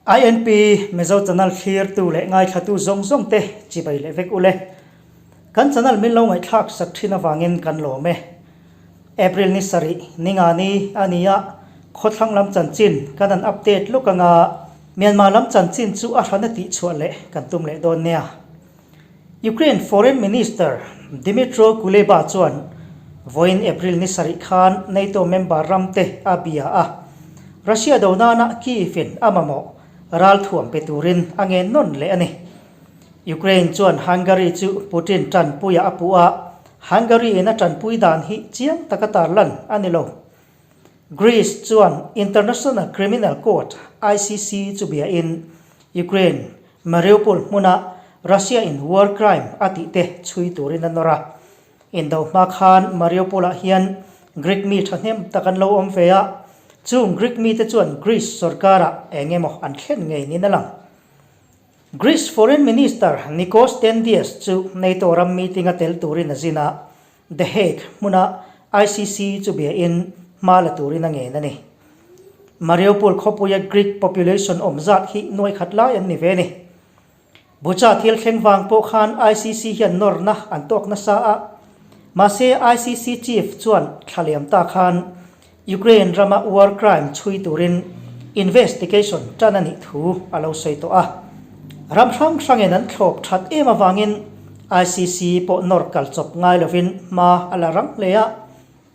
INP Mizo channel thlirtu leh ngaithlatu zawng zawng te chibai leh vek ule. Kan channel min lo ngaihthlak sak thin avangin kan lawm e. April ni sarih ninga ni a ni a, khawthlang lam chanchin kan han update lawk anga Myanmar lam chanchin chu a hrana tihchhuah leh kan tum leh dawn nia. Ukraine Foreign Minister Dmytro Kuleba chuan vawiin April ni sarih khan NATO member ramte a bia a, Russia do nana Kyiv-in a mamawh ralthuam pe turin a ngen nawn leh a ni. Ukraine chuan Hungary chu Putin tanpuiah a puh a, Hungary-in a tanpui dan hi chiang taka tarlan a ni lo. Greece chuan International Criminal Court, ICC, chu biain Ukraine Mariupol hmuna Russia-in war crime a tih te chhui turin a nawr a. Indo hma khan Mariupol-ah hian Greek mi thahnem tak an lo awm ve a, chung Greek mite chuan Greece sorkarah eng emaw an thlen ngei niin a lang. Greece Foreign Minister Nikos Dendias chu NATO ram meeting-a tel turin a zin a, The Hague hmuna ICC chu biain hma la turin a ngen a ni. Mariupol khawpuia Greek population awm zat hi nuai khat lai an ni ve a ni. Bucha thil thleng vang pawh khan ICC hian nawrna an tawk nasa a, mahse ICC chief chuan thla liam ta khan Ukraine rama war crime chhui turin investigation tan a nih thu a lo sawi tawh a. Ram hrang hrangin an thlawp that em avangin ICC pawh nawr kal chawp ngai lovin hma a la rang hle a.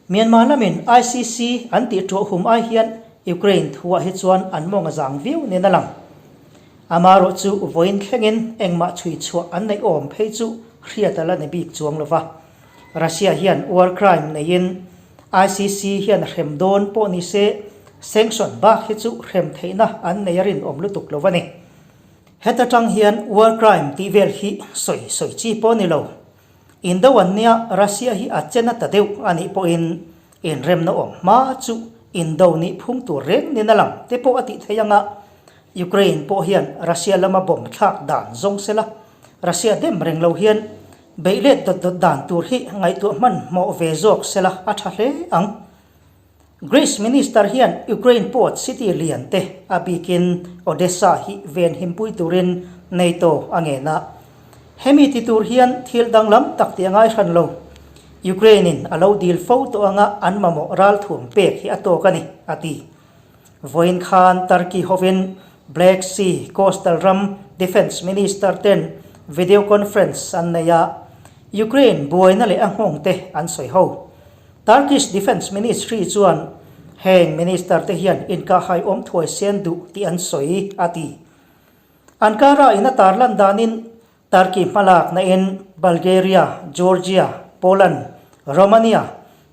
Myanmar lamin ICC an tih ṭuah hum ai hian Ukraine thuah hi chuan an mawng a zang viau nen a lang. Amaherawh chu vawiin thlengin engmah chhui chhuah an neih awm phei chu hriat a la ni bik chuang lova. Russia hian war crime neiin ICC hian hrem dawn pawh ni se sanction bak hi chu hrem theihna an nei a rinawm lutuk lo a ni. Heta tang hian war crime tih vel hi sawi sawi chi pawh a ni lo. Indo an nia Russia hi a chen a ta deuh a nih pawhin inremna awm hma chu indo nih phung tur reng nin a lang te pawh a tih theih anga Ukraine pawh hian Russia lama bomb thlak dan zawng sela Russia dem reng lo hian Beih let dawt dawt dan tur hi ngaihtuah hman hmawh ve zawk sela a tha hle ang. Greece Minister hian Ukraine port city lian te a bikin Odessa hi ven himpui turin NATO a ngen a. Hemi ti tur hian thil danglam tak tih a ngai hran lo. Ukraine in a lo dil fo tawh anga an mamawh ralthuam pek hi a tawk a ni, a ti. Vawiin khan Turkey hovin Black Sea coastal ram Defence Minister ten video conference an nei a, Ukraine buaina leh a nghawng te an sawi ho. Turkish Defence Ministry chuan heng minister te hian inkahhai awm thuai sen duh tih an sawi a ti. Ankara in a tarlan danin Turkey hmalakna in Bulgaria, Georgia, Poland, Romania,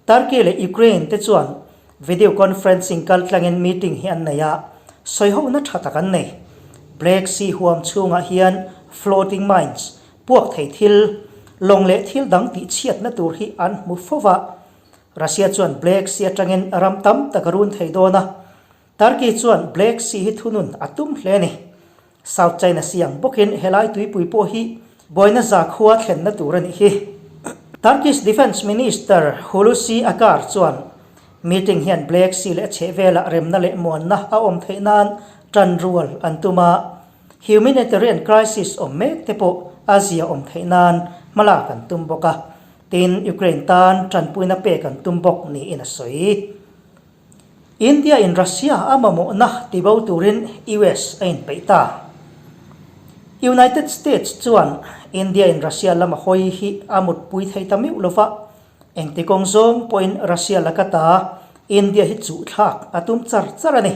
Turkey leh Ukraine te chuan video conferencing kaltlangin meeting hi an nei a, sawihohna tha tak an nei. Black Sea huam chhungah hian floating mines, puak thei thil, lawng leh thil dang tihchhiatna tur hi an hmu fo va. Russia chuan Black Sea atangin ram tam tak a run thei dawn a, Turkey chuan Black Sea hi thunun a tum hle a ni. South China Sea ang bawkin helai tuipui pawh hi buaina zakhua thlenna tur a nih hi. Turkish Defence Minister Hulusi Akar chuan meeting hian Black Sea leh a chhehvelah remna leh muanna a awm theih nan tan rual an tum a, humanitarian crisis awm mek te pawh a zia awm theih nan hmalak an tum bawk a, tin Ukraine tan tanpuina pek an tum bawk niin a sawi. India in Russia a mamawhna tibo turin US a inpeih ta. United States chuan India in Russia lama hawi hi a mutpui thei ta meuh lova, engti kawng zawng pawhin Russia laka ta India hi chuhthlak a tum char char a ni.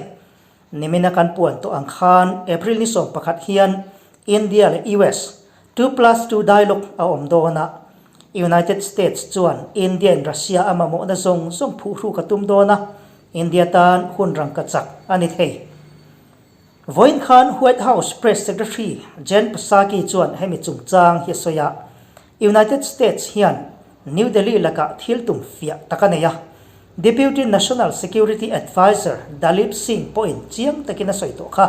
Nimina kan puan tawh ang khan April ni 11 hian India leh US 2+2 dialogue a awm dawn a, United States chuan India in Russia a mamawhna zawng zawng phuhruk a tum dawn a, India tan hun rangka chak a ni thei. Vawiin khan White House Press Secretary Jen Psaki chuan hemi chungchang hi a sawi a, United States hian New Delhi lakah thil tum fiah tak a nei a, Deputy National Security Adviser Dalip Singh pawhin chiang takin a sawi tawh kha.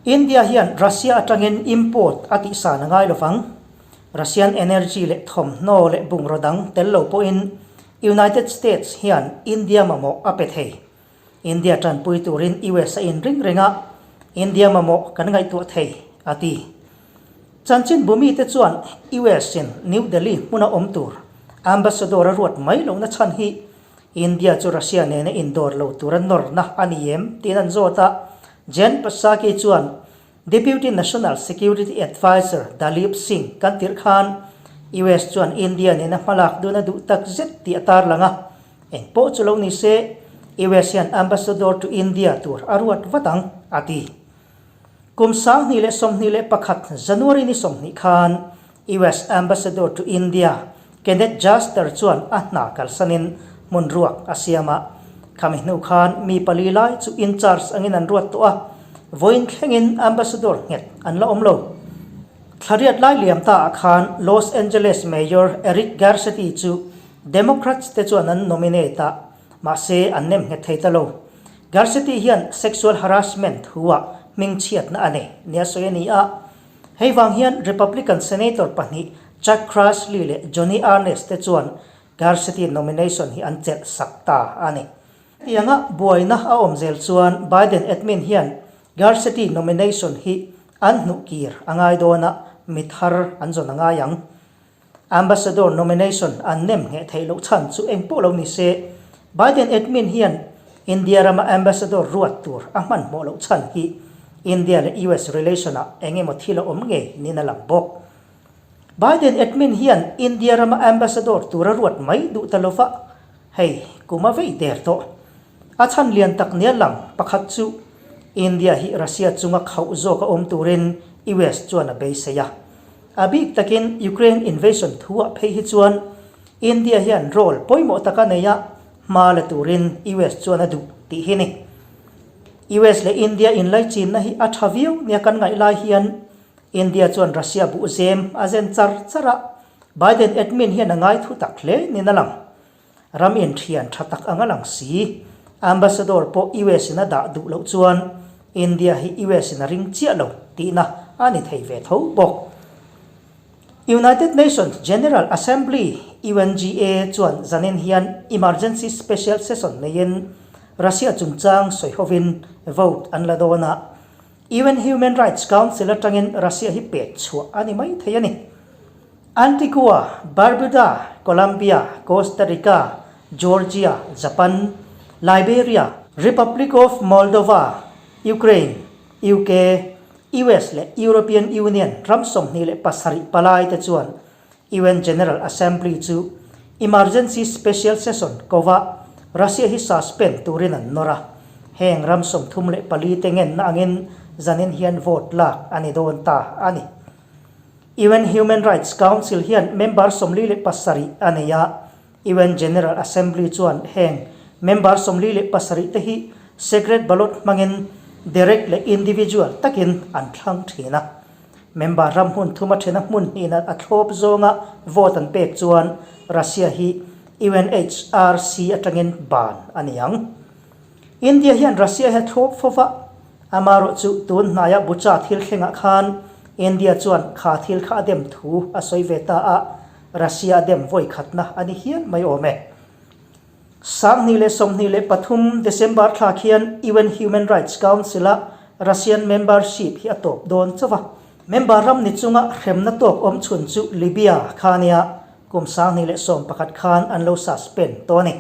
India hian Russia atangin import a tihsan a ngai lovang. Russian energy leh thawmhnaw leh bungraw dang tel lo pawhin United States hian India mamawh a pe thei. India tanpui turin US a inring reng a, India mamawh kan ngaihtuah thei, a ti. Chanchin bumite chuan US-in New Delhi hmuna awm tur ambassador a ruat mai lohna chhan hi India chu Russia nena indawr lo tura nawrna a ni em tiin an zawt a, Jen Psaki chuan Deputy National Security Adviser Dalip Singh kan tirh khan US chuan India nena hmalak dun a duh tak zet tih a tarlang a, eng pawh chu lo ni se US hian Ambassador to India tur a ruat vat ang, a ti. Kum 2021 January ni 20 khan US Ambassador to India Kenneth Juster chuan a hna kalsanin hmun ruak a siam a. Khami hnu khan mi pali lai chu in charge angin an ruat tawh a, vawiin thlengin Ambassador nghet an la awm lo. Thlariat lai liam ta ah khan Los Angeles Mayor Eric Garcetti chu Democrats te chuan an nominate a, mahse an nem nghet thei ta lo. Garcetti hian sexual harassment thu ah hmingchhiatna a nei nia sawi a ni a. Hei vang hian Republican Senator pahnih Chuck Grassley leh Joni Ernest te chuan Garcetti nomination hi an chelh sak ta a ni. Hetianga buaina a awm zel chuan Biden admin hian Garcetti nomination hi an hnuh kir a ngai dawn a, mi thar an zawn a ngai ang. Ambassador nomination an nem ngheh theih loh chhan chu eng pawh lo ni se, Biden admin hian India rama ambassador ruat tur a hmanhmawh loh chhan hi India leh US relation ah eng emaw thil a awm ngei niin a lang bawk. Biden admin hian India rama ambassador tur a ruat mai duh ta lova, hei kum a vei der tawh. A chhan lian tak nia lang pakhat chu India hi Russia chunga khauh zawk a awm turin US chuan a beisei a. A bik takin Ukraine invasion thuah phei hi chuan India hian role pawimawh tak a nei a, hma la turin US chuan a duh tih hi ni. US leh India inlaichinna hi a tha viau nia kan ngaih lai hian India chuan Russia buh zem a zen char char a, Biden admin hian a ngai thu tak hle niin a lang. Ram inthian tha tak anga lang si. Ambassador pawh US in a dah duh loh chuan India hi US in a ring chiah lo tihna a ni thei ve tho bawk. United Nations General Assembly, UNGA, chuan zanin hian emergency special session neiin Russia chungchang sawi hovin vote an la dawn a. UN Human Rights Council atangin Russia hi pek chhuah a ni mai thei a ni. Antigua, Barbuda, Colombia, Costa Rica, Georgia, Japan, Liberia, Republic of Moldova, Ukraine, UK, US leh European Union ram 27 palai te chuan UN General Assembly chu emergency special session kova Russia hi suspend turin an nawr a, heng ram 34 te ngenna angin zanin hian vote lak a ni dawn ta a ni. UN Human Rights Council hian member 47 a nei a, UN General Assembly chuan heng member 47 te hi secret ballot hmangin direct leh individual takin an thlang thin a. Member ram hmun thuma thena hmun hnihna a thlawp zawnga vote an pek chuan Russia hi UNHRC atangin ban a ni ang. India hian Russia hi a thlawp fo va, amarawh chu tun hnaia Bucha thil thlengah khan India chuan kha thil kha a dem thu a sawi ve ta a, Russia a dem vawi khatna a ni hial mai awm e. 2023 December thla khian UN Human Rights Council-a Russian membership hi a tawp dawn chauh a, member ram ni chunga hremna tawk awm chhun chu Libya kha nia kum 2011 khan an lo suspend tawh a ni.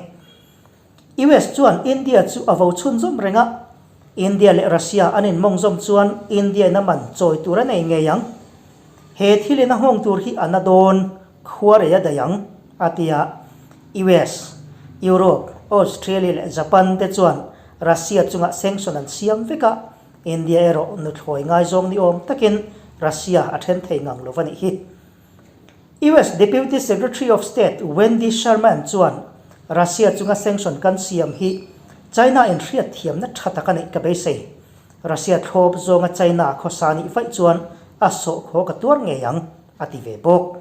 US chuan India chu a vo chhunzawm reng a, India leh Russia an inmawngzawm chuan India in a man chawi tur a nei ngei ang. He thil in a nghawng tur hi a na dawn, khua rei a daih ang, a ti a. US, Europe, Australia leh Japan te chuan Russia chungah sanction an siam vek a, India erawh nuthlawi ngaizawng ni awm takin Russia a then thei ngang lo va nih hi. US Deputy Secretary of State Wendy Sherman chuan Russia chunga sanction kan siam hi China in hriat thiamna tha tak a neih ka beisei. Russia thlawp zawnga China khawsa nih vaih chuan a sawhkhaw ka tuar ngei ang, a ti ve bawk.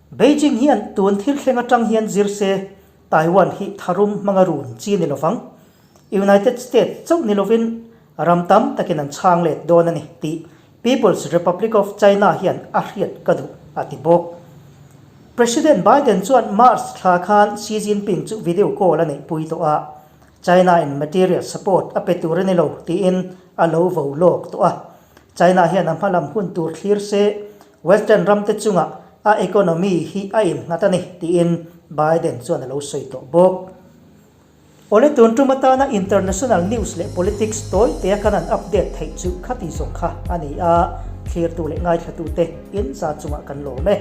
Beijing hian tun thil thleng atang hian zir se Taiwan hi tharum hmanga run chi ni lovang. United States chauh ni lovin ram tam takin an chhang let dawn a ni tih People's Republic of China hian a hriat ka duh, a ti bawk. President Biden chuan March thla khan Xi Jinping chu video call a neihpui tawh a. China in material support a pe tur a ni lo tiin a lo vo lawk tawh a. China hian a hmalam hun tur thlir se Western ramte chungah a economy hi a innghat a ni tiin Biden chuan a lo sawi tawh bawk. Awle tun tum atana international news leh politics tawi tea kan han update theih chu khati zawng kha a ni a, thlirtu leh ngaithlatute in za chungah kan lawm e.